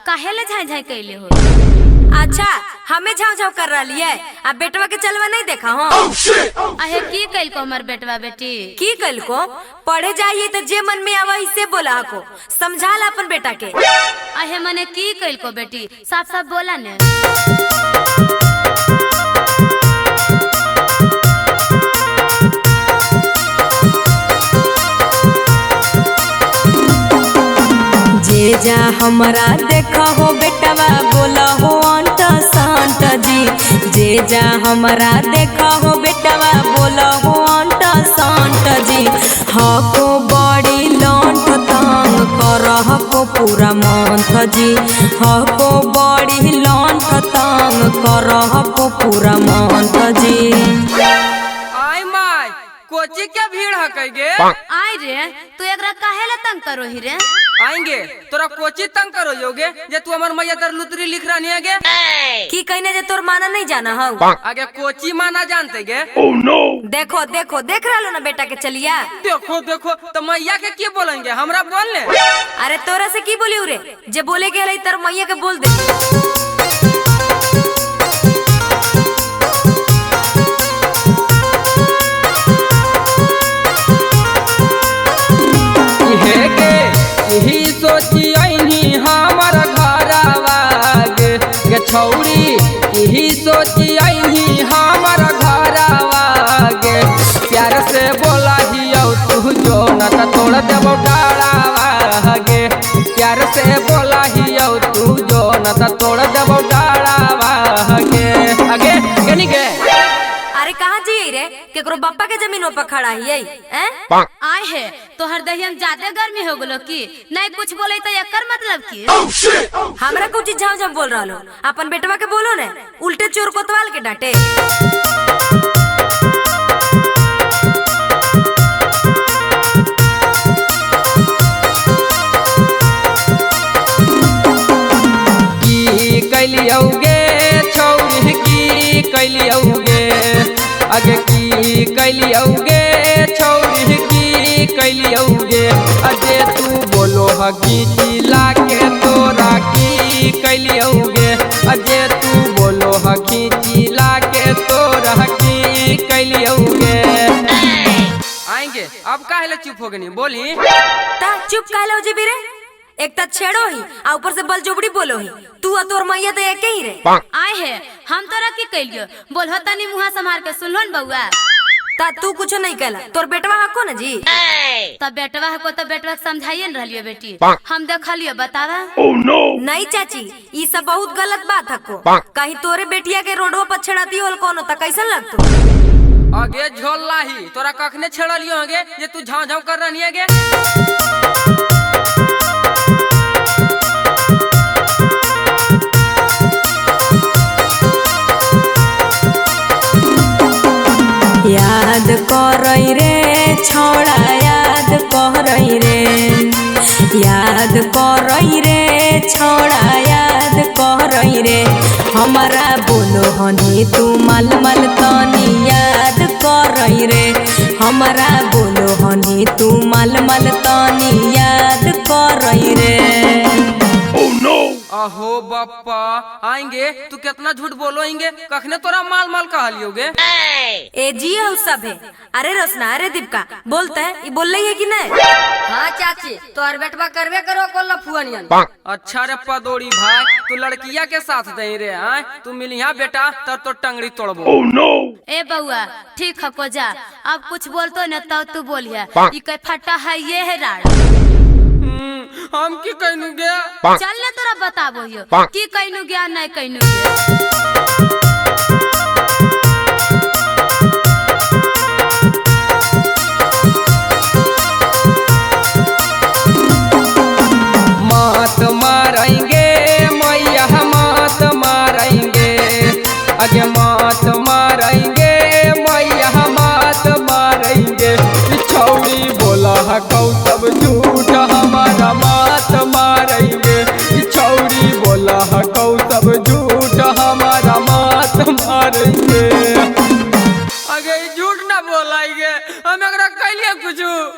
काहे ले झाई झाई कैले हो? अच्छा हमें झाव झाव कर रही है, आ बेटवा के चलवा नहीं देखा हो? अहे की कैल को हमर बेटवा बेटी? की कैल को पढ़े जाइए तो जे मन में आवा से बोला को, समझा ला अपन बेटा के। अहे मने की कैल को बेटी, साफ साफ बोला ने। जे जा हमरा देखा हो बेटवा बोला हो अंट संट जी, जे जा हमरा देखा हो बेटवा बोला हो अंट संट जी। हको बड़ी लंठ तंग करह को पूरा मंथ जी, हको बड़ी लंठ तंग करह को पूरा मंथ जी। आई माय कोची के भीड़ हकै गे? आई रे तू एकरा काहे ला तंग करो ही रे? आएंगे तोरा कोची तंग करो योगे जे तू हमर मैया तर लुतरी लिख रहा नहीं गे? की कहने जे तोर माना नहीं जाना हौ? आगे कोची माना जानते गे? देखो देखो देख रहा लो ना बेटा के चलिया। देखो देखो तो मैया के की बोलेंगे, हमरा बोल ले। अरे तोरा से की बोली रे, जे बोले के हलै तर मैया के बोल दे। यही सोची अइनी हमर घरवा गे, गे छौरी यही सोची अइनी हमर घरवा गे। प्यार से बोला हियौ तू जो न त तोड़ देबौ डाढ़ावा गे, प्यार से बोला हियौ तू जो न त तोड़ देबौ डाढ़ावा गे। आगे केनी गे? अरे कहाँ जी रे, केकरो बापा के जमीन पर खड़ा हियै? आए है तोहर दहिया में ज्यादा गर्मी हो गेलो की नहीं कुछ बोले तो एकर मतलब की? हमरा कुछ झाव झाव बोल रहलो, अपन बेटवा के बोलो ने उल्टे चोर कोतवाल के डांटे। की कैलियौ गे छौरी, की कैलियौ गे? आगे की कैलियौ गे छौरी, की कैलियौ गे? अजे तू बोलो हकी चिल्ला के तोरा की कैलियौ गे, अजे तू बोलो हकी चिल्ला के तोरा की कैलियौ गे। आएंगे अब काहे ले चुप हो गनी बोली? ता चुप काहे हो जेबी रे, एक त छेड़ो ही आ ऊपर से बलजोबड़ी बोलो ही, तू आ तोर मैया तो एके ही रे। आए है हम तोरा की कैलियो, बोलहो तनी मुहा संभार के सुनलो न बउआ। ता तू कुछ नहीं कहला, तोर बेटवा हको न जी? त बेटवा हको त बेटवा के समझाइए न रहलियो बेटी, हम देखलियो बतावा। नहीं चाची ई सब बहुत गलत बात हको, कहीं तोरे बेटिया के रोडवा पर छेड़ाती होल कोनो त कैसन लगतो? आगे झोल ही तोरा कखने छेड़लियो हगे जे तू झाव झाव कर रहनी हगे? याद करई रे छोड़ा, याद करई रे, याद करई रे छोड़ा, याद करई रे। हमरा बोलो हनी तू मल मल तनी, याद करई रे। हमरा बोलो हनी तू मल मल तनी, याद करई रे। अहो बप्पा आएंगे तू कितना झूठ बोलोएंगे, कखने तोरा माल माल कहलियोगे? ए जी हो सब है। अरे रोशना अरे दीपका बोलते है, ये बोल रही है कि नहीं? हाँ चाची तोहर बेटवा करबे करो को लफुअनियन। अच्छा रे पदोड़ी भाई तू लड़किया के साथ दे रे, आए तू मिलिया बेटा तब तो टंगड़ी तोड़बो। ए बउआ ठीक है को जा, अब कुछ बोलतो न तब तू बोलिया, ई के फटा है ये है राड़। हम की कहनु गे? चल ना तोरा बताबो हियो की कहनु गया नहीं कहनु गया। मात मारेंगे मैया मात मारेंगे, आगे मात मारेंगे मैया मात मारेंगे। छौरी बोला हकौ तब झूठ हमारा मात मारेंगे, छौरी बोला हकौ तब झूठ हमारा मात मारेंगे। अगे झूठ ना बोलाएंगे, हम एकरा कैलिए कुछ।